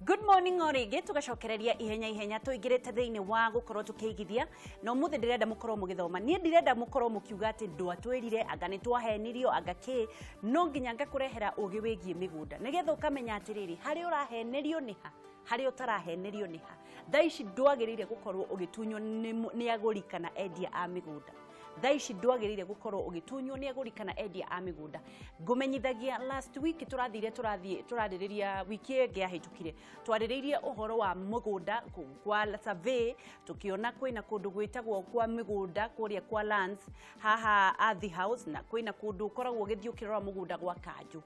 Good morning o rĩngĩ, tũgacokereria ihenya ihenya tũingĩrĩte thĩinĩ wa gũkorwo tũkĩigithia, na ũmũthĩ ndĩrenda mũkorwo mũgĩthoma. Niĩ ndirenda mũkorwo mũkiuga atĩ ndwatwĩrire, anga nĩ twahenirio, anga kĩ. No nginya ngakũrehera ũgĩ wĩgiĩ mĩgũnda nĩgetha ũkamenya atĩrĩrĩ, harĩa ũrahenerio nĩ ha, harĩa ũtarahenerio nĩ ha. Thaa ici ndwagĩrĩire gũkorwo ũgĩtunywo nĩ agũri kana endia a mĩgũnda. Thaa ici ndwagĩrĩire gũkorwo ũgĩtunywo nĩ agũri kana endia a mĩgũnda. Ngũmenyithagia last week tũrathire, tũrathiĩ tũrarĩrĩria, wiki ĩyo ĩngĩ yahĩtũkire twarĩrĩirie ũhoro wa mũgũnda kwa survey, tũkĩona kwĩna kũndũ gwĩtagwo kwa mĩgũnda kũrĩa kwa lands haha Ardhi House, na kwĩna kũndũ ũkoragwo ũgĩthiĩ ũkĩrora mũgũnda gwa kanjũ.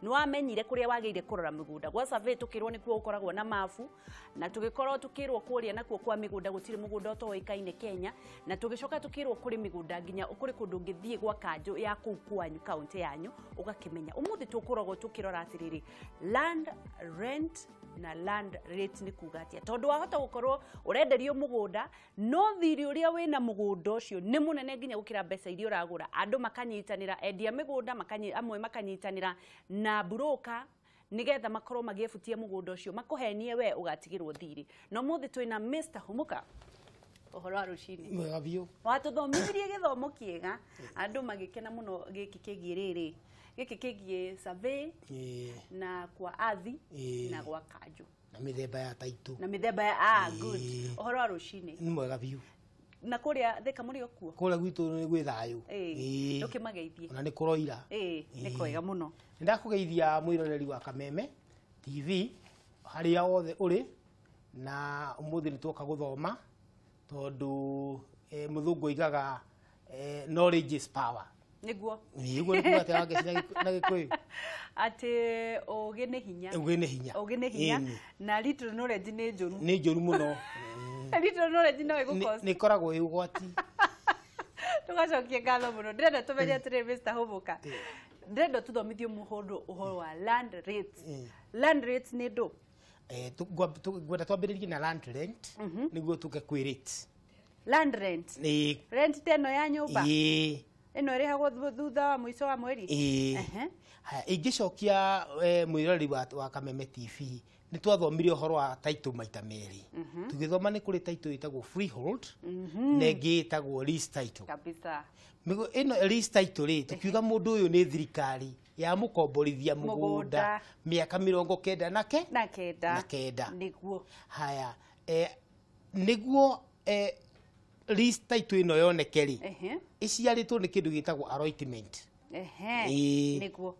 Nĩ wamenyire kũrĩa wagĩrĩire kũrora mĩgũnda gwa survey, tũkĩrwo nĩkuo gũkoragwo na mabu, na tũgĩkorwo tũkĩrwo kũrĩa nakuo kwa mĩgũnda gũtirĩ mũgũnda ũtoĩkaine Kenya, na tũgĩcoka tũkĩrwo kũrĩ mĩgũnda nginya kũrĩ kũndũ ũngĩthiĩ gwa kanjũ ya kũu kwanyu, kaũntĩ yanyu, ũgakĩmenya. Ũmũthĩ tũkoragwo tũkĩrora atĩrĩrĩ, land rent na land rate nĩ kuga atĩa, tondũ wahota gũkorwo ũrenderio mũgũnda no thirĩ ũrĩa wĩna mũgũnda ũcio nĩ mũnene nginya gũkĩra mbeca iria ũragũra. Andũ makanyitanĩra, endia mĩgũnda amwe makanyitanĩra na broker nigetha makorwo magĩebutia mũgũnda ũcio, makũhenie we ũgatigĩrwo thirĩ. Na ũmũthĩ twĩna Mr. Humuka. Ũhoro wa rũcinĩ? Mwega biũ. Watũthomithirie gĩthomo kĩega, andũ magĩkena mũno, gĩkĩ kĩgiĩ rĩrĩ, gĩkĩ kĩgiĩ survey na kwa ardhi na gwa kanjũ. Na mĩthemba ya taitũ. Na mĩthemba ya good. Ũhoro wa rũcinĩ? Nĩ mwega biũ. Na kũrĩa Thĩka mũrĩ o kuo? Kũrĩa gwitũ nĩ gwĩ thayũ. Ndũkĩmageithie. Ona nĩ kũroira. Nĩ kwega mũno. Nĩ ndakũgeithia mwĩroreri wa Kameme TV harĩa wothe ũrĩ, na ũmũthĩ nĩ tuoka gũthoma tondũ mũthũngũ oigaga knowledge is power. Nĩguo. Nĩguo, nĩ kuga atĩa, Wangeci, na Gĩkũyũ? Atĩ ũgĩ nĩ hinya. Ũgĩ nĩ hinya. Ũgĩ nĩ hinya. Na little knowledge nĩ njũru. Nĩ njũru mũno. Little knowledge no ĩgũcost. Nĩ ĩkoragwo ĩ ũgwati. Tũgacokia ngatho mũno. Ndĩrenda tũmenye atĩrĩrĩ, Mr. Humuka, ndĩrenda tũthomithio mũhũndũ ũhoro wa land rates. Land rates nĩ ndũ? Ngwenda twambĩrĩrie na land rent nĩguo tũke kwĩ rates. Land rent? Ĩĩ. Rent ta ĩno ya nyũmba? Ĩĩ. Ĩno ĩrĩhagwo thutha wa mũico wa mweri? Ĩĩ. Haya, ingĩcokia mwĩroreri wa Kameme TV, nĩ twathomire ũhoro wa title maita merĩ. Tũgĩthoma nĩ kũrĩ title ĩtagwo freehold na ĩngĩ ĩtagwo lease title. Kabisa. Ĩno lease title rĩ, tũkiuga mũndũ ũyũ nĩ thirikari yamũkomborithia mũgũnda Mũgũnda. mĩaka 99 Na kenda. Na kenda. Nĩguo. Haya, nĩguo lease title ĩno yoneke rĩ, ĩciarĩtwo nĩ kĩndũ gĩtagwo allotment. Nĩguo.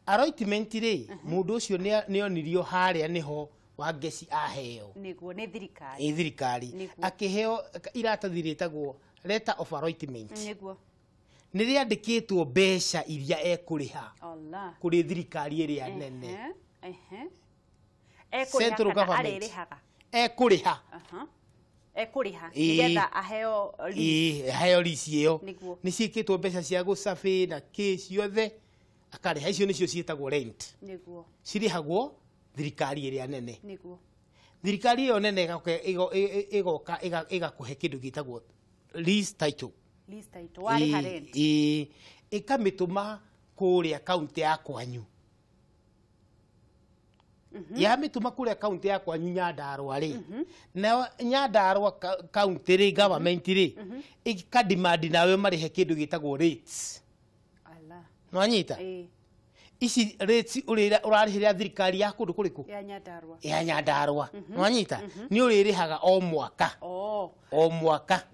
Allotment rĩ, mũndũ ũcio nĩ onirio harĩa nĩho Wangeci aheo. Nĩguo, nĩ thirikari. Ĩ, thirikari. Akĩheo iratathi rĩtagwo letter of allotment. Nĩ rĩandĩkĩtwo mbeca iria ekũrĩha Allah. kũrĩ thirikari ĩrĩa nene. Ekũrĩha Central kana government. arĩrĩhaga? Ekũrĩha. Ekũrĩha nĩgetha aheo lease. Ĩĩ, aheo lease ĩyo. Nĩguo. Nĩ ciĩkĩtwo mbeca cia gũsurvey na kĩ ciothe akarĩha. Icio nĩcio ciĩtagwo rent. Cirĩhagwo thirikari ĩrĩa nene. Thirikari ĩyo nene ĩgoka ĩgakũhe kĩndũ gĩtagwo lease title. Lease title, warĩha rent. Ĩĩ, ĩkamĩtũma kũrĩa kaunti ya kwanyu. Yamĩtũma kũrĩa kaunti ya kwanyu Nyandarũa rĩ, nayo Nyandarũa kaunti rĩ, government rĩ, ĩkademand nawe marĩhe kĩndũ gĩtagwo rates. Allah. Nĩwanyita? Ĩĩ. Ici rates ũrarĩhĩra thirikari ya kũndũ kũrĩkũ? Ya Nyandarũa. Ya Nyandarũa. Nĩwanyita? Nĩ ũrĩrĩhaga o mwaka. O mwaka.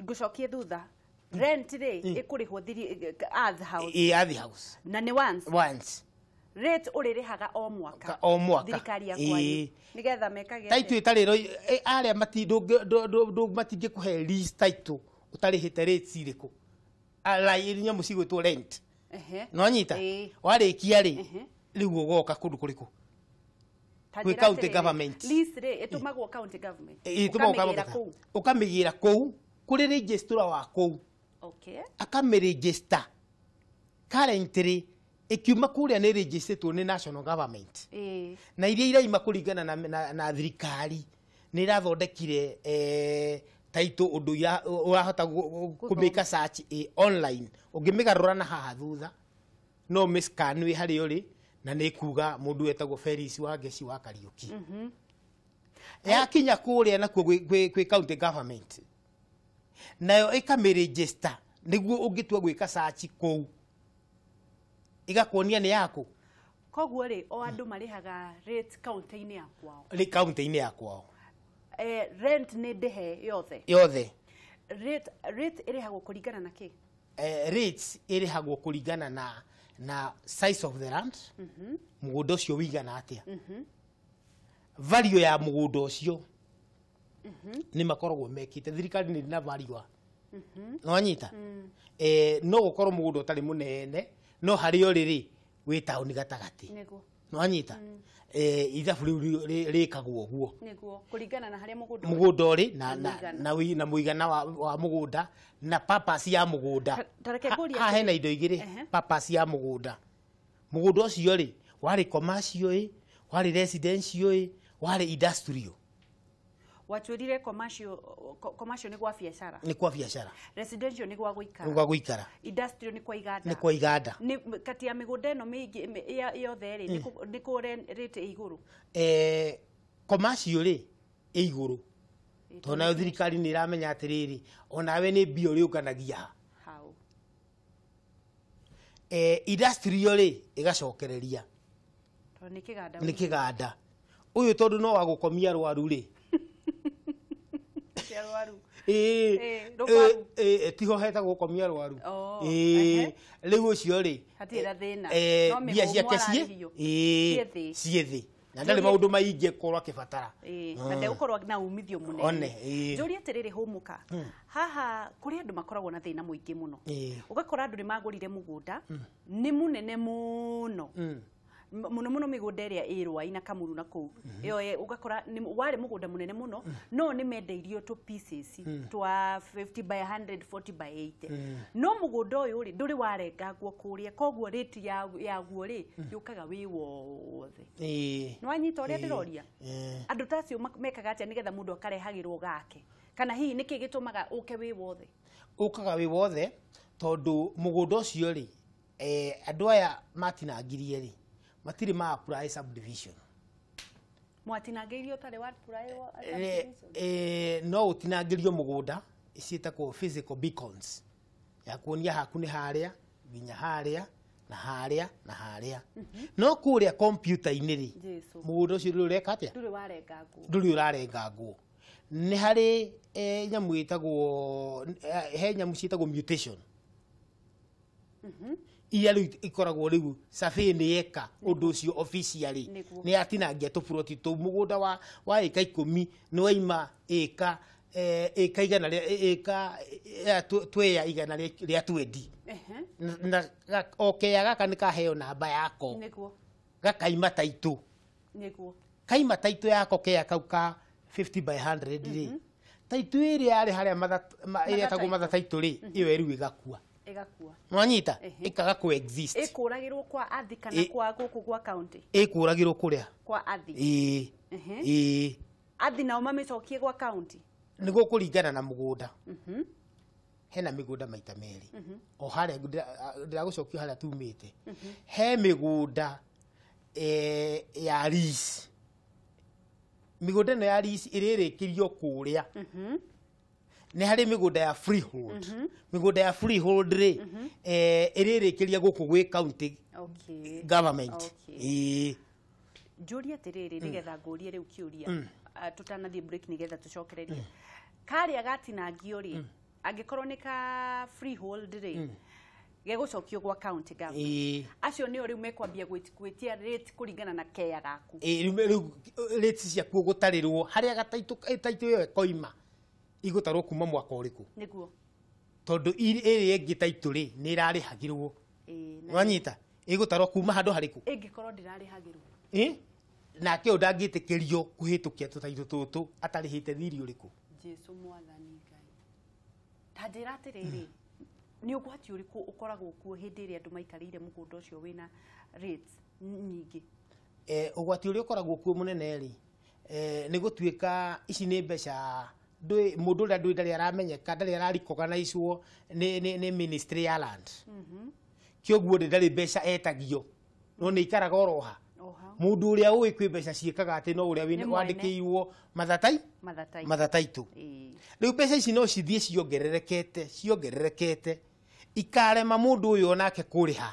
Ngũcokie thutha. Rent rĩ, ĩkũrĩhwo Ardhi House. Ĩĩ, Ardhi House. Na nĩ once. Once. Rate ũrĩrĩhaga o mwaka. O mwaka. Thirikari ya kwanyu. Nĩgetha mekage Title atĩa? ĩtarĩ arĩa matingĩkũhe lease title ũtarĩhĩte rates irĩkũ? Nyamũ cigwĩtwo rent. Nĩwanyita? Ĩĩ. Warĩkia rĩ, rĩu ũgoka kũndũ kũrĩkũ? Ta Kwĩ njĩra county atĩrĩrĩ, government. Lease rĩ, ĩtũmagwo county government. Ĩ, ĩtũmagwo Ũkamĩgĩra county. kũu. Ũkamĩgĩra kũu kũrĩ registrar wa kũu. Akamĩregister. Currently ĩkiuma kũrĩa nĩ registered nĩ national government. Na iria iraima kũringana na thirikari nĩ irathondekire title ũndũ ũrahota kũmĩka search online. Ũngĩmĩgarũra na haha thutha no mĩscan wĩ harĩa ũrĩ, na nĩ kuga mũndũ wetagwo Felix Wangeci wa Kariuki. Yakinya kũrĩa nakuo gwĩ county government, nayo ĩkamĩregister nĩguo ũngĩtua gwĩka search kũu igakuonia nĩ yaku. Koguo rĩ, o andũ marĩhaga rate county-inĩ ya kwao. Rĩ county-inĩ ya kwao. Rent nĩ ndĩhe yothe. Yothe. Rate ĩrĩhagwo kũringana na kĩ? Rates ĩrĩhagwo kũringana na size of the land. Mũgũnda ũcio wĩigana atĩa. Value ya mũgũnda ũcio nĩ makoragwo mekĩte. Thirikari nĩ na value. Nĩwanyita? No gũkorwo mũgũnda ũtarĩ mũnene no harĩa ũrĩ rĩ wĩ taũni gatagatĩ. Nĩguo. Nĩwanyita? Ithabu rĩu rĩkagwo ũguo. Nĩguo, kũringana na harĩa mũgũnda ũrĩ na mũigana wa mũgũnda na purpose ya mũgũnda. Haha hena indo igĩrĩ, purpose ya mũgũnda. Mũgũnda ũcio rĩ warĩ commercial ĩ, warĩ residential ĩ, warĩ industrial. Watwĩrire commercial nĩ gwa biacara. Nĩ kwa biacara. Residential nĩ gwa gũikara. Nĩ gwa gũikara. Industrial nĩ kwa iganda. Nĩ kwa iganda. Nĩ kati ya mĩgũnda ĩno mĩingĩ yothe rĩ, nĩ kũ rate ĩ igũrũ? Commercial rĩ ĩ igũrũ. Tondũ nayo thirikari nĩ ĩramenya atĩrĩrĩ, onawe nĩ mbia ũrĩũnganagia hau. Industrial rĩ ĩgacokereria. Tondũ nĩ kĩganda. Nĩ kĩganda. Ũyũ tondũ no wa gũkomia rwaru rĩ. Tiho hetagwo gũkomia rwaru. Rĩu ũcio rĩ hatirĩ na thĩna. Mbia ciake ciĩ thĩ na ndarĩ maũndũ maingĩ akorwo akĩbatara. Na ndegũkorwo na umithio mũnene. Njũrie atĩrĩrĩ, Hũmũka, haha kũrĩ andũ makoragwo na thĩna mũingĩ mũno. Ũgakora andũ nĩ magũrire mũgũnda nĩ mũnene mũno mũno mũno mĩgũnda ĩrĩa ĩ Rwai na Kamuru na kũu ĩyo ũgakora warĩ mũgũnda mũnene mũno no nĩ mendeirio tũ pieces twa 50 by 100, 40 by 80. No mũgũnda ũyũ rĩ ndũrĩ warengangwo kũrĩa, koguo rate yaguo rĩ yũkaga wĩ wothe. Nĩwanyita ũrĩa ndĩroria? Andũ ta acio mekaga atĩa nĩgetha mũndũ akarehagĩrwo gake? Kana hihi nĩkĩ gĩtũmaga ũke wĩ wothe? Ũkaga wĩ wothe tondũ mũgũnda ũcio rĩ, andũ aya matinangirie rĩ matirĩ ma apply subdivision. Mwatinangĩirio ũtarĩ wa apply subdivision? No ũtinangĩrio mũgũnda ciĩtagwo physical beacons ya kuonia haku nĩ harĩa nginya harĩa na harĩa na harĩa. No kũrĩa kompiuta-inĩ rĩ, mũgũnda ũcio ndũrĩ ũreka atĩa? Ndũrĩ warengangwo. Ndũrĩ ũrarengangwo. Nĩ harĩ nyamũ ĩtagwo, he nyamũ ciĩtagwo mutation. Iria rĩu ikoragwo rĩu survey nĩ yeka ũndũ ũcio officially nĩ yatinangia tũburoti tũu. Mũgũnda wa ĩka 10 nĩ waima ĩka igana rĩa ĩka tweya igana rĩa 20. Na o keya gaka nĩ kaheo namba yako. Gakaima taitũ. Kaima taitũ yako keya kau ka 50 by 100 rĩ. Taitũ ĩrĩa yarĩ harĩa ĩrĩa ĩtagwo matha taitũ rĩ, ĩyo rĩu ĩgakua. Ĩgakua. Nwanyita? Ĩkaga kũ exist. Ĩkũragĩrwo kwa athi kana kwa gũkũ gwa county? Ĩkũragĩrwo kũrĩa? Kwa athi. Ĩĩ. Athi nao mamĩcokie gwa county? Nĩ gũkũringana na mũgũnda. Hena mĩgũnda maita merĩ. O harĩa ndĩragũcokia harĩa tumĩte. He mĩgũnda ya lease. Mĩgũnda ĩno ya lease ĩrĩrĩkĩrio kũrĩa. Nĩ harĩ mĩgũnda ya freehold. Mĩgũnda ya freehold rĩ, ĩrĩrĩkĩria gũkũ gwĩ county government. Njũrie atĩrĩrĩ nĩgetha ngũrie rĩu kĩũria tũtanathiĩ break nĩgetha tũcokererie. Karĩa gatinangio rĩ, angĩkorwo nĩ ka freehold rĩ, gegũcokio gwa county government. Acio nĩo rĩu mekwambia gwĩtia rate kũringana na keya gaku. Rĩu rate ciakuo gũtarĩrwo harĩa gataitũ ĩyo ĩkoima igũtarwo kuma mwaka ũrĩkũ. Nĩguo. Tondũ ĩrĩa ĩngĩ taitũ rĩ nĩ ĩrarĩhagĩrwo. Nwanyita? Ĩgũtarwo kuma handũ harĩkũ? Ĩngĩkorwo ndĩrarĩhagĩrwo. Nake ũyũ ndangĩtĩkĩrio kũhĩtũkia tũtaitũ tũtũ atarĩhĩte thirĩ ũrĩkũ. Jesu mwathani Ngai. Ta njĩra atĩrĩrĩ, nĩ ũgwati ũrĩkũ ũkoragwo kuo hĩndĩ ĩrĩa andũ maikarĩire mũgũnda ũcio wĩna rates nyingĩ? Ũgwati ũrĩa ũkoragwo kuo mũnene rĩ, nĩ gũtuĩka ici nĩ mbeca mũndũ ũrĩa ndũĩ ndarĩ aramenyeka, ndarĩ ararikoganĩcwo nĩ ministry ya land. Kĩoguo rĩ ndarĩ mbeca etagio no nĩ ikaraga oroha. Mũndũ ũrĩa ũĩ kwĩ mbeca ciĩkaga atĩ no ũrĩa wandĩkĩirwo mathataitũ. Rĩu mbeca ici no cithiĩ ciongererekete ikarema mũndũ ũyũ onake kũrĩha.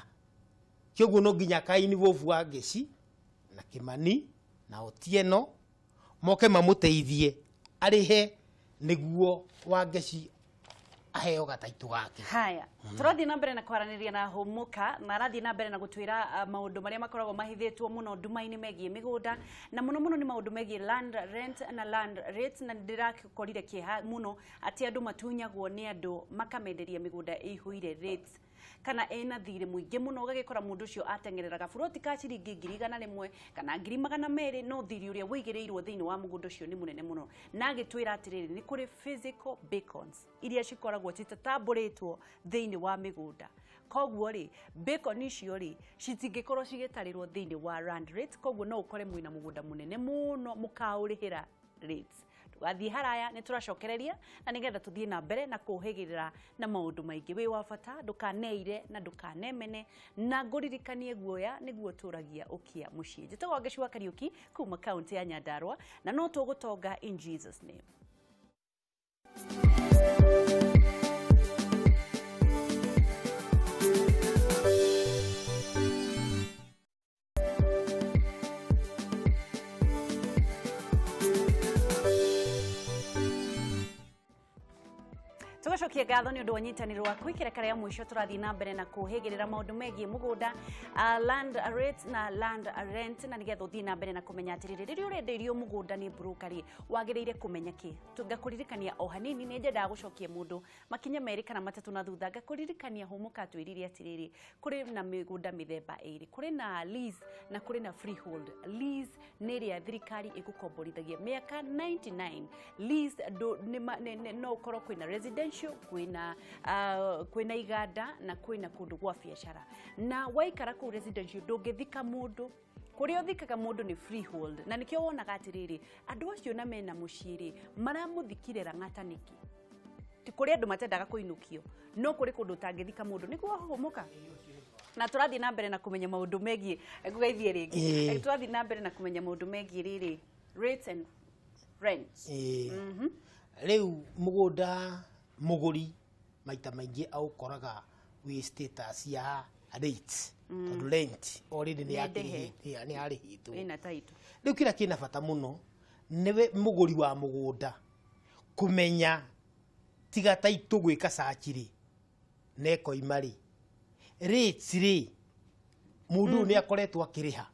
Kĩoguo no nginya ka-involve wa Ngeci na Kimani na Otieno moke mamũteithie arĩhe nĩguo wa Ngeci aheo gataitũ gake. Haya, tũrathiĩ na mbere na kwaranĩria na Hũmũka na arathiĩ na mbere na gũtwĩra maũndũ marĩa makoragwo mahithĩtwo mũno nduma-inĩ megiĩ mĩgũnda na mũno mũno nĩ maũndũ megiĩ land rent na land rates, na ndĩrakorire kĩeha mũno atĩ andũ matunyagwo nĩ andũ makamenderia mĩgũnda ĩihũire rates kana ĩna thirĩ mũingĩ mũno, ũgagĩkora mũndũ ũcio ateng'ereraga buroti ka ciringi 100,000 kana 200,000, no thirĩ ũrĩa wũigĩrĩirwo thĩinĩ wa mũgũnda ũcio nĩ mũnene mũno. Na agĩtwĩra atĩrĩrĩ, nĩ kũrĩ physical beacons iria cikoragwo citatambũrĩtwo thĩinĩ wa mĩgũnda. Koguo rĩ, beacon icio rĩ citingĩkorwo cigĩtarĩrwo thĩinĩ wa land rate, koguo no ũkore mwĩna mũgũnda mũnene mũno mũkaũrĩhĩra rates. Tũgathiĩ haraya nĩ tũracokereria na nĩgetha tũthiĩ na mbere na kũhĩgĩrĩra na maũndũ maingĩ. Wĩ wa bata, ndũkaneire na ndũkanemene, na ngũririkanie guoya nĩguo tũragia ũkia mũciĩ. Njĩtagwo Ngeci wa Kariũki kuma kaunti ya Nyandarua, na no tũgũtonga in Jesus name. Tugacokia ngatho nĩ ũndũ wa ũnyitanĩri waku. Ikereka rĩa mũico tũrathiĩ na mbere na kũhĩgĩrĩra maũndũ megiĩ mũgũnda, land rates na land rent, na nĩgetha ũthiĩ na mbere na kũmenya atĩrĩrĩ, rĩrĩa ũrenderio mũgũnda nĩ broker rĩ, wagĩrĩire kũmenya kĩ. Ngakũririkania o hanini, nĩ nyendaga gũcokia mũndũ makinya 2 kana 3 na thutha. Ngakũririkania Hũmũka atwĩrire atĩrĩrĩ, kũrĩ na mĩgũnda mĩthemba ĩrĩ, kũrĩ na lease na kũrĩ na freehold. Lease nĩ ĩrĩa thirikari ĩgũkomborithagia mĩaka 99. Lease no ũkorwo kwĩna residential, kwĩna iganda na kwĩna kũndũ gwa biacara. Na waikara kũu residential ndũngĩthika mũndũ, kũrĩa ũthikaga mũndũ nĩ freehold, na nĩkĩo wonaga atĩrĩrĩ, andũ acio na mena mũciĩ rĩ, maramũthikire Lang'ata nĩkĩ? Ti kũrĩ andũ matendaga kũinũkio, no kũrĩ kũndũ ũtangĩthika mũndũ nĩguo Hũmũka. Na tũrathiĩ na mbere na kũmenya maũndũ megiĩ, ngũgeithie rĩngĩ, tũrathiĩ na mbere na kũmenya maũndũ megiĩ rĩrĩ rates and rents. Rĩu mũgũnda mũgũri maita maingĩ aũkoraga wĩ status ya rates, tondũ rent already nĩ yarĩhĩtwo. Rĩu kĩrĩa kĩna bata mũno nĩwe mũgũri wa mũgũnda kũmenya tiga taitũ gwĩka search rĩ na ĩkoima rĩ, rates rĩ mũndũ ũyũ nĩ akoretwo akĩrĩha.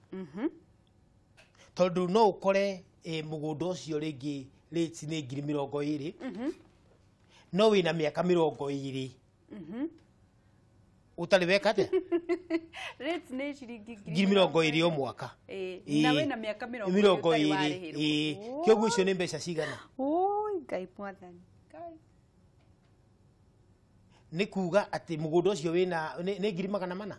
Tondũ no ũkore mũgũnda ũcio rĩngĩ rates nĩ 20,000, no wĩna mĩaka 20 ũtarĩ weka atĩa? Rates nĩ ciringi 20,000 o mwaka. Na wĩna mĩaka 20 ũtarĩ warĩhĩrwo. Kĩoguo icio nĩ mbeca cigana? Oi Ngai mwathani. Ngai. Nĩ kuga atĩ mũgũnda ũcio wĩna nĩ 400,000.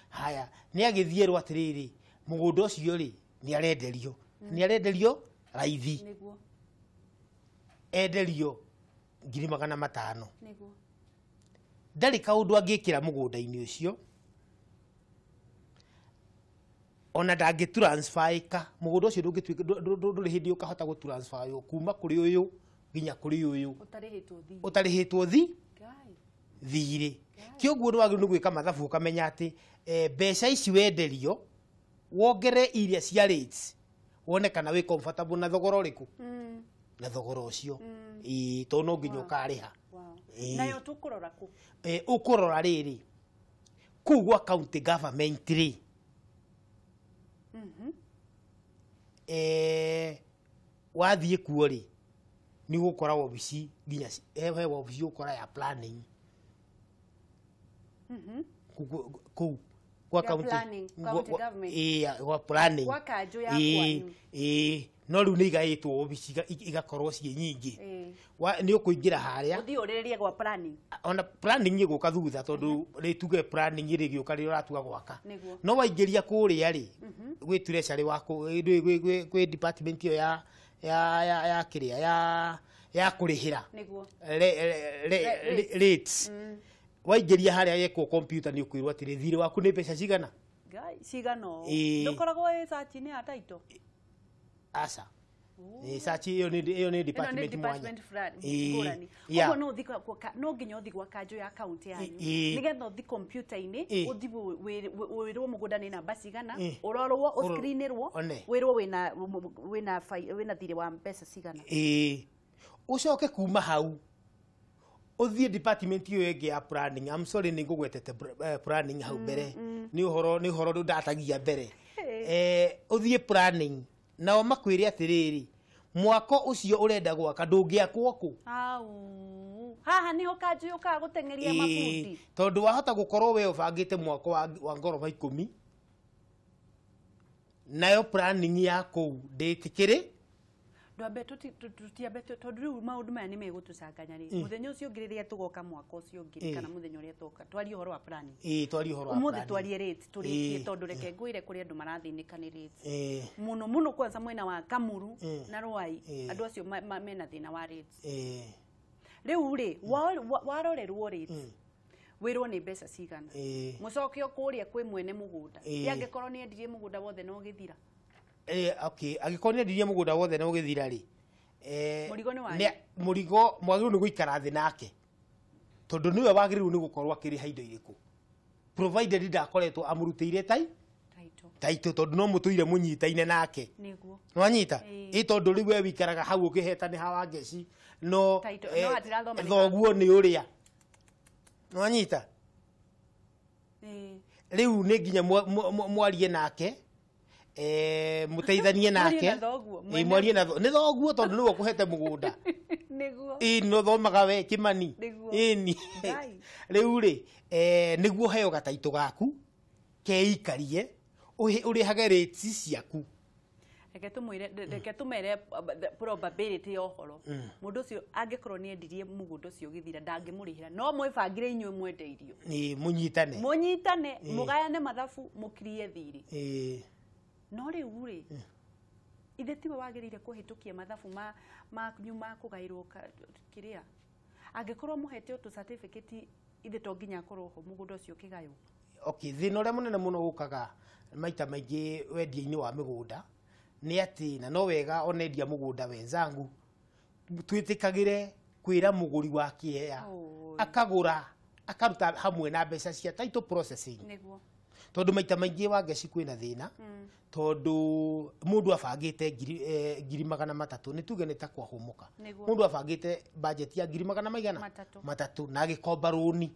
Haya, nĩ agĩthiĩrwo atĩrĩrĩ, mũgũnda ũcio rĩ nĩ arenderio. Nĩ arenderio raithi. Nĩguo. Enderio 500,000. Nĩguo. Ndarĩ kaũndũ angĩkĩra mũgũnda-inĩ ũcio, ona ndangĩ transfer ĩka mũgũnda ũcio ndũngĩtuĩka ndũrĩ hĩndĩ ũkahota gũ transfer kuma kũrĩ ũyũ nginya kũrĩ ũyũ ũtarĩhĩtwo thirĩ. Kĩoguo nĩ wagĩrĩirwo nĩ gwĩka mathabu ũkamenya atĩ mbeca ici wenderio wongere iria cia rates wone kana wĩ comfortable na thogora ũrĩkũ, na thogora ũcio, tondũ no nginya ũkarĩha. Nayo tũkũrora kũ? Ũkũrora rĩrĩ kũu gwa county government rĩ, wathiĩ kuo rĩ nĩ ũgũkora wabici nginya he wabici ũgũkora ya planning kũu gwa county government, gwa planning, gwa kanjũ ya kwanyu. No rĩu nĩ igaĩtwo wabici igakorwo ciĩ nyingĩ. Nĩ ũkũingĩra harĩa ũthiĩ ũrĩrĩrie gwa planning. Ona planning ĩgũka thutha, tondũ rĩ tuge planning ĩrĩgĩũka rĩrĩa ũratua gwaka. No waingĩria kũrĩa rĩ, gwĩ treasury wa gwĩ department ĩyo ya ya ya ya kĩrĩa ya ya kũrĩhĩra rates. Waingĩria harĩa yekwo computer nĩ ũkwĩrwo atĩrĩ thirĩ waku nĩ mbeca cigana, Ngai cigana ndukoragwo ĩ search-inĩ ya title? Aca. Search ĩyo nĩ department mwanya. Ngũrani. Koguo no ũthiĩ no nginya ũthiĩ gwa kanjũ ya kaunti yanyu nĩgetha ũthiĩ kompiuta-inĩ ũthiĩ wĩrwo mũgũnda nĩ namba cigana, ũrorwo, ũscreenirwo, wĩrwo wĩna thirĩ wa mbeca cigana. Ũcoke kuma hau ũthiĩ department ĩyo ĩngĩ ya planning. I'm sorry nĩ ngũgwetete planning hau mbere, nĩ ũhoro ndatagia mbere. Ũthiĩ planning nao makwĩre atĩrĩrĩ, mwako ũcio ũrenda gwaka ndũngĩakwo kũ? Au haha niho kanjũ yũkaga gũteng'eria mabundi, tondũ wahota gũkorwo we ũbangĩte mwako wa ngoroba 10 nayo planning ya kũu ndĩtĩkĩrĩ. Ndwambe tũtiambe tondũ rĩu maũndũ maya nĩ megũtũcanganya rĩ. Mũthenya ũcio ũngĩ rĩrĩa tũgoka mwaka ũcio ũngĩ kana mũthenya ũrĩa tũgoka twarie ũhoro wa planning. Twarie ũhoro wa planning. Ũmũthĩ twarie rates tũrĩkie, tondũ reke ngwĩre kũrĩ andũ marathĩnĩka nĩ rates mũno mũno, kwanza mwena wa Kamuru na Ruai, andũ acio mena thĩna wa rates. Rĩu rĩ warorerwo rates wĩrwo nĩ mbeca cigana, mũcoke kũrĩa kwĩ mwene mũgũnda, angĩkorwo nĩ endirie mũgũnda wothe na ũgĩthira. Okay, angĩkorwo nĩ endirie mũgũnda wothe na ũgĩthira rĩ, mũrigo nĩ wanyu. Mũrigo mwagĩrĩirwo nĩ gũikara thĩ nake, tondũ nĩwe wagĩrĩirwo nĩ gũkorwo akĩrĩha indo irĩkũ, provided ndakoretwo amũrutĩire taito, tondũ no mũtũire mũnyitaine nake. Nĩguo nĩwanyita? Tondũ rĩu we wĩikaraga hau ũkĩheta nĩ hawa ngeci, no thoguo nĩ ũrĩa. Nĩwanyita? Rĩu nĩ nginya mwarie nake, muteithanie nake, mwarie na nĩ thoguo tondũ nĩwe ũkũhete mũgũnda. Nĩguo. No thomaga we Kimani. Ĩni. Rĩu rĩ, nĩguo heo gataitũ gaku keikarie, ũrĩhage rates ciaku. Reke tũmwĩre probability ya ũhoro. Mũndũ ũcio angĩkorwo nĩ endirie mũgũnda ũcio ũgĩthira ndangĩmũrĩhĩra, no mwĩbangĩre inyuĩ mwende irio. Mũnyitane. Mũnyitane, mũgayane mathabu, mũkirie thirĩ. No rĩu rĩ, ithe tiwe wagĩrĩire kũhĩtũkia mathabu manyu ma kũgaĩrwo kĩrĩa. Angĩkorwo mũhete tũ certificate ithe to nginya akorwo ho mũgũnda ũcio ũkĩgaywo. Okay, thĩna ũrĩa mũnene mũno ũkaga maita maingĩ wendia-inĩ wa mĩgũnda nĩ atĩ, na no wega onendia mũgũnda wenzangu, twĩtĩkagĩre kwĩra mũgũri wa kĩea akagũra akaruta hamwe na mbeca cia title processing. Nĩguo. Tondũ maita maingĩ wa ngeci kwĩna thĩna, tondũ mũndũ abangĩte 300,000 nĩ tuge nĩ ta kwahũmũka. Mũndũ abangĩte budget ya 200,000 matatũ na agĩkomba rũni,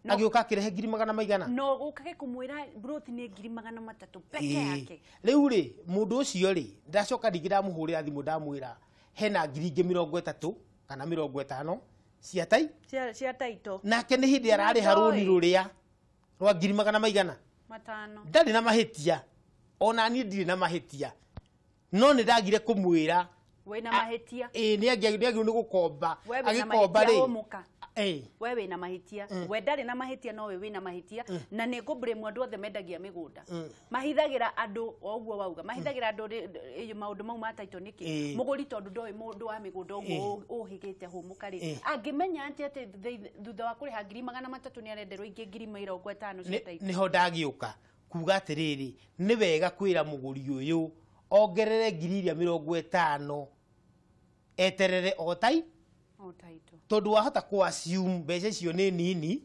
agĩũka akĩrehe 200,000 no ũkage kũmwĩra broti nĩ 300,000 peke yake. Rĩu rĩ, mũndũ ũcio rĩ, ndacoka rĩngĩ ndamũhũrĩra thimũ ndamwĩra hena 30,000 kana 50 cia tai cia title, nake nĩ hĩndĩ ararĩha rũni rũrĩa rwa 500,000. Ndarĩ na mahĩtia, ona niĩ ndirĩ na mahĩtia, no nĩ ndagire kũmwĩra wĩna mahĩtia. Nĩ agĩrĩirwo nĩ gũkomba, agĩkomba rĩ, we wĩna mahĩtia, we ndarĩ na mahĩtia, no we wĩna mahĩtia. Na nĩ ngũblame andũ othe mendagia mĩgũnda, mahithagĩra andũ o ũguo wauga, mahithagĩra andũ maũndũ mau ma title nĩkĩ. Mũgũri tondũ ndoĩ mũndũ wa mĩgũnda ũguo ũhĩgĩte hũmũka rĩ, angĩmenya atĩ thutha wa kũrĩha 300,000 nĩ arenderwo ingĩ 50,000 cia title. Nĩho ndagĩũka kuga atĩrĩrĩ, nĩ wega kwĩra mũgũri ũyũ ongerere 50,000 eterere o tai tondũ wahota kũ assume mbeca icio nĩ nini,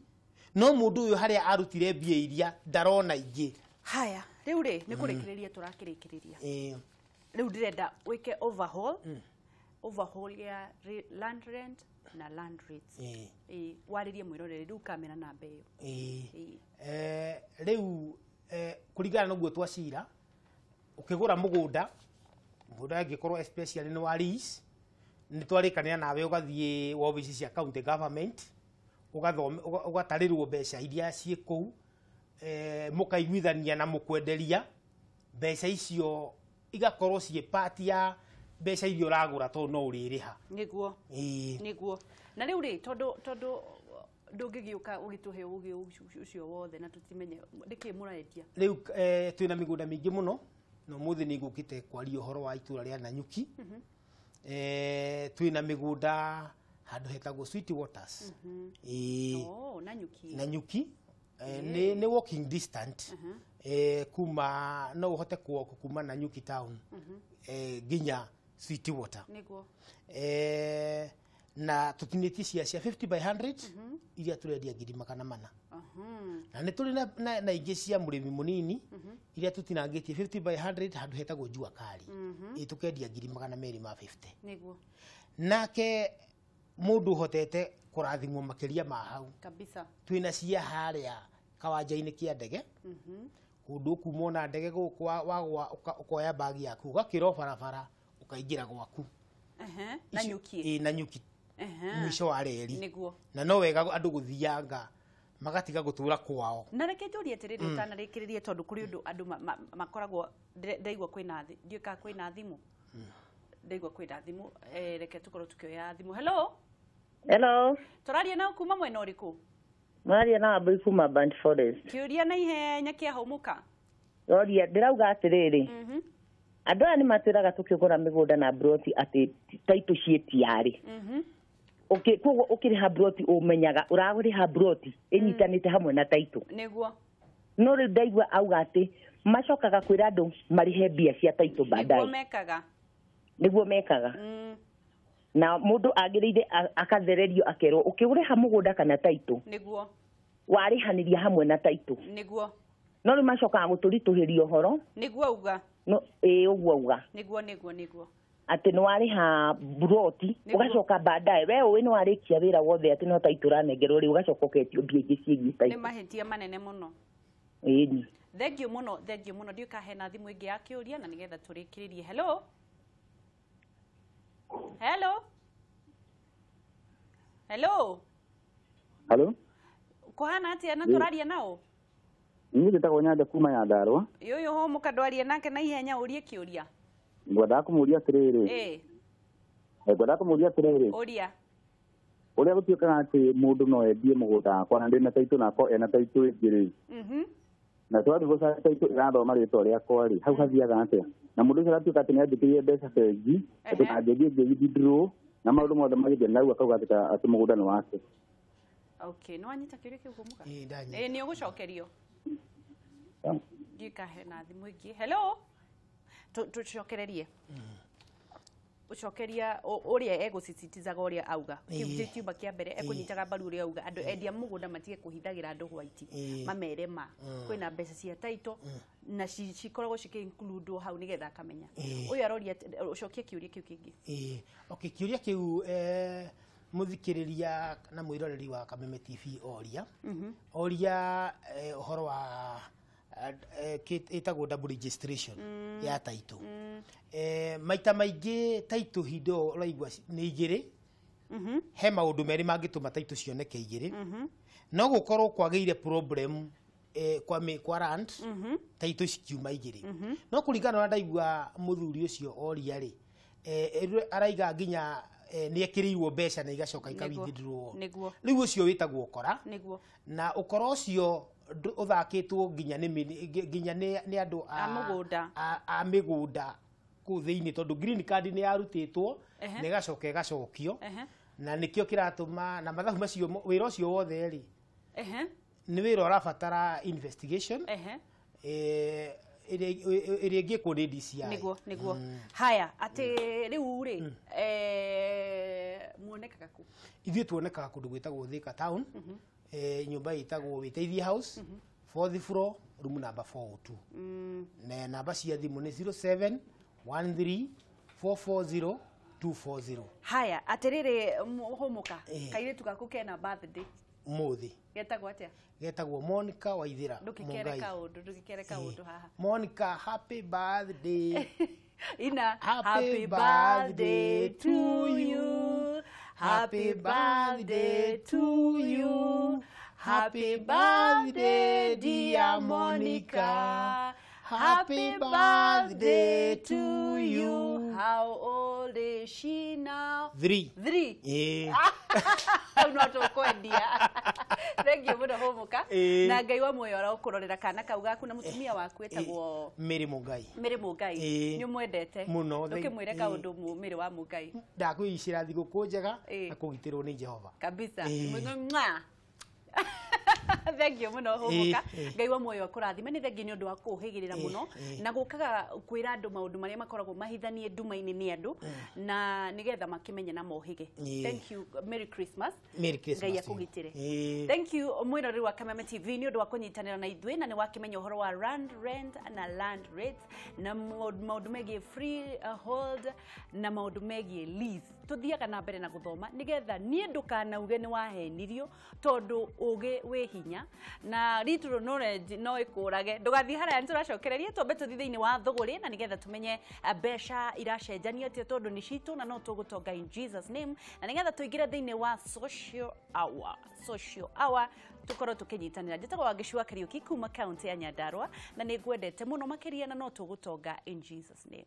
no mũndũ ũyũ harĩa arutire mbia iria ndarona ingĩ. Haya, rĩu rĩ nĩ kũrĩkĩrĩria tũrakĩrĩkĩrĩria. Rĩu ndĩrenda wĩke overhaul ya land rent na land rates. Warĩrie mwĩroreri rĩu kamera namba ĩyo. Rĩu kũringana na ũguo twacira, ũkĩgũra mũgũnda, mũgũnda angĩkorwo especially nĩ wa lease, nĩ twarĩkanĩra nawe ũgathiĩ wabici cia county government, ũgatarĩrwo mbeca iria ciĩ kũu, mũkaiguithania na mũkwenderia mbeca icio igakorwo ciĩ part ya mbeca iria ũragũra tondũ no ũrĩrĩha. Nĩguo. Nĩguo. Na rĩu rĩ, tondũ ndũngĩgĩũka ũgĩtũhe ũgĩ ũcio wothe na tũtimenye nĩkĩ mũrendia. Rĩu twĩna mĩgũnda mĩingĩ mũno, na ũmũthĩ nĩ ngũkĩte kwaria ũhoro wa itũra rĩa Nanyuki. Twĩna mĩgũnda handũ hetagwo Sweet Waters. Nanyuki. Nanyuki. Nĩ walking distance kuma no ũhote kuoka kuma Nanyuki town nginya Sweetwater. Nĩguo. Na tũtinĩtie cia 50 by 100 iria tũrendia 400,000. Na nĩ tũrĩ na ingĩ cia mũrĩmi mũnini iria tũtinangĩtie 50 by 100 handũ hetagwo Jua Kali. Tũkendia 250,000. Nĩguo. Nake mũndũ ũhotete kũrathimwo makĩria ma hau kabisa twĩna cia harĩa kawanja-inĩ kĩa ndege. Kũndũ ũkuma na ndege gũkũ wagwa ũkoya bagi yaku ũgakĩra barabara ũkaingĩra gwaku. Nanyuki. Nanyuki. Mwisho wa reri. Nĩguo. Na no wega andũ gũthianga magatiga gũtũra kwao. Na reke njũrie atĩrĩrĩ ũtanarĩkĩrĩrie tondũ kũrĩ ũndũ andũ makoragwo ndaigua kwĩna ndiũĩ kana kwĩna thimũ. Ndaigua kwĩna thimũ, reke tũkorwo tũkĩoya thimũ. Hello. Hello. Tũraria nao kuma mwena ũrĩkũ? Mũraria na Wambui kuma Band Forest. Kĩũria na ihenya kĩahũmũka. Roria ndĩrauga atĩrĩrĩ. Andũ aya nĩ matwĩraga tũkĩgũra mĩgũnda na broti atĩ taitũ ciĩ tiarĩ. Koguo ũkĩrĩha broti ũmenyaga ũrarĩha broti ĩnyitanĩte hamwe na taitũ. Nĩguo. No rĩu ndaigua auga atĩ macokaga kwĩra andũ marĩhe mbia cia taitũ baadaye. Nĩguo mekaga. Nĩguo mekaga. Na mũndũ agĩrĩire akathererio akerwo ũkĩũrĩha mũgũnda kana taitũ. Nĩguo. Warĩhanĩria hamwe na taitũ. Nĩguo. No rĩu macokaga gũtũritũhĩria ũhoro. Nĩguo auga. No ĩĩ ũguo auga. Nĩguo nĩguo nĩguo. Atĩ nĩ warĩha broti ũgacoka baadaye we ũĩ nĩ warĩkia wĩra wothe atĩ no taitũ ũranengerwo rĩu ũgacoka ũketio mbia ingĩ ciĩgiĩ taitũ. Nĩ mahĩtia manene mũno. Ĩni. Thengiũ mũno, thengiũ mũno. Ndiũĩ kana hena thimũ ĩngĩ ya kĩũria na nĩgetha tũrĩkĩrĩrie. Hello. Hello. Hello. Hello. Kũhana atĩa na tũraria nao? Niĩ njĩtagwo Nyanja kuma Nyandarũa. Ũyũ hũmũka ndwarie nake na ihenya ũrie kĩũria. Ngwendaga kũmũria atĩrĩrĩ. Ngwendaga kũmũria atĩrĩrĩ. Ũria. Ũrĩa gũtuĩkaga atĩ mũndũ no endie mũgũnda wakwa na ndĩna taitũ nako ena taitũ ĩngĩ rĩ. Na twathiĩ gũcaria taitũ ĩrathoma rĩtwa rĩakwa rĩ, hau hathiaga atĩa? Na mũndũ ũcio aratuĩka atĩ nĩandĩkĩire mbeca bengi, atĩ na ngĩthiĩ ngĩ withdraw na maũndũ mothe magĩthiĩ na rĩu akauga atĩ mũgũnda nĩ wake. Okay, nĩ wanyita kĩũria kĩu hũmũka? Ĩĩ nĩ ũgũcokerio. Ndiũĩ kana hena thimũ ĩngĩ. Hello. Tũcokererie. Ũcokeria ũrĩa egũcicitizaga ũrĩa auga. Kĩu kiumba kĩa mbere ekũnyitaga mbaru ũrĩa auga. Andũ endia mũgũnda matige kũhithagĩra andũ white. Mamere ma. Kwĩna mbeca cia taitũ na cikoragwo cikĩ include hau nĩgetha akamenya. Ũyũ aroria ũcokie kĩũria kĩu kĩngĩ. Okay, kĩũria kĩu mũthikĩrĩria na mwĩroreri wa Kameme TV oria. Oria ũhoro wa ĩtagwo double registration ya taitũ. Maita maingĩ taitũ hindo ũraigua nĩ igĩrĩ. He maũndũ merĩ mangĩtũma taitũ cioneke igĩrĩ. No gũkorwo kwagĩire problem kwa land taitũ cikiuma igĩrĩ. No kũringana na ndaigua mũthuri ũcio oria rĩ, araiga nginya nĩ ekĩrĩirwo mbeca na igacoka ika withdraw. Nĩguo. Rĩu ũcio wĩtagwo ũkora. Nĩguo. Na ũkora ũcio ũthakĩtwo nginya nĩ andũ a mĩgũnda kũu thĩinĩ tondũ green card nĩ yarutĩtwo na ĩgacoka ĩgacokio na nĩkĩo kĩratũma na mathabu macio wĩra ũcio wothe rĩ nĩ wĩra ũrabatara investigation ĩrĩa ĩngĩkwo nĩ DCI. Nĩguo nĩguo. Haya atĩ rĩu rĩ muonekaga kũ? Ithuĩ tuonekaga kũndũ gwĩtagwo Thika town. Nyũmba ĩtagwo Wĩteithie House, 4th floor, room number 402. Na namba cia thimũ nĩ 0713 440 240. Haya atĩrĩrĩ hũmũka kairĩtu gaku kena birthday ũmũthĩ. Getagwo atĩa? Getagwo Monica Waithera. Ndũgĩkere kaũndũ, ndũgĩkere kaũndũ haha. Monica, happy birthday. Ina happy birthday to you. Happy birthday to you. Happy birthday dear Monica. Happy birthday to you. How old is she now? 3. 3. Yeah. Hau no tũkwendia. Thank you mũno hũmũka. Na Ngai wa muoyo arokũrorera kana kau gaku na mũtumia waku etagwo Mary Mũngai. Mary Mũngai. Nĩ ũmwendete mũno. Ndũkĩmwĩre kaũndũ Mary wa Mũngai. Ndakwĩicĩra thigũkũ njega na kũgitĩrwo nĩ Jehova. Kabisa. Thank you muno Hũmũka. Ngai wa muoyo akũrathime. Nĩ thengiũ nĩ ũndũ wa kũũhĩgĩrĩra mũno na gũkaga kwĩra andũ maũndũ marĩa makoragwo mahithanie nduma-inĩ nĩ andũ na nĩgetha makĩmenye na mohĩge. Thank you. Merry Christmas. Merry Christmas. Ngai akũgitĩre. Thank you mwĩroreri wa Kameme TV nĩ ũndũ wa kũnyitanĩra na ithuĩ na nĩ wakĩmenya ũhoro wa land rent na land rates na maũndũ megiĩ freehold na maũndũ megiĩ lease. Tuthiaga na mbere na gũthoma nĩgetha niĩ ndũkanauge nĩ wahenirio tondũ ũgĩ wĩ hinya na little knowledge no ĩkũrage. Ndũgathiĩ haraya, nĩtũracokereria twambe tũthiĩ thĩinĩ wa thũgũrĩ na nĩgetha tũmenye mbeca iracenjanio atĩa tondũ nĩ citũ na no tũgũtonga in Jesus name, na nĩgetha tũingĩre thĩinĩ wa social hour. Social hour tũkorwo tũkĩnyitanĩra. Njĩtagwo Wangeci wa Kariũki kuma kaunti ya Nyandarua na nĩ ngwendete mũno makĩria na no tũgũtonga in Jesus name.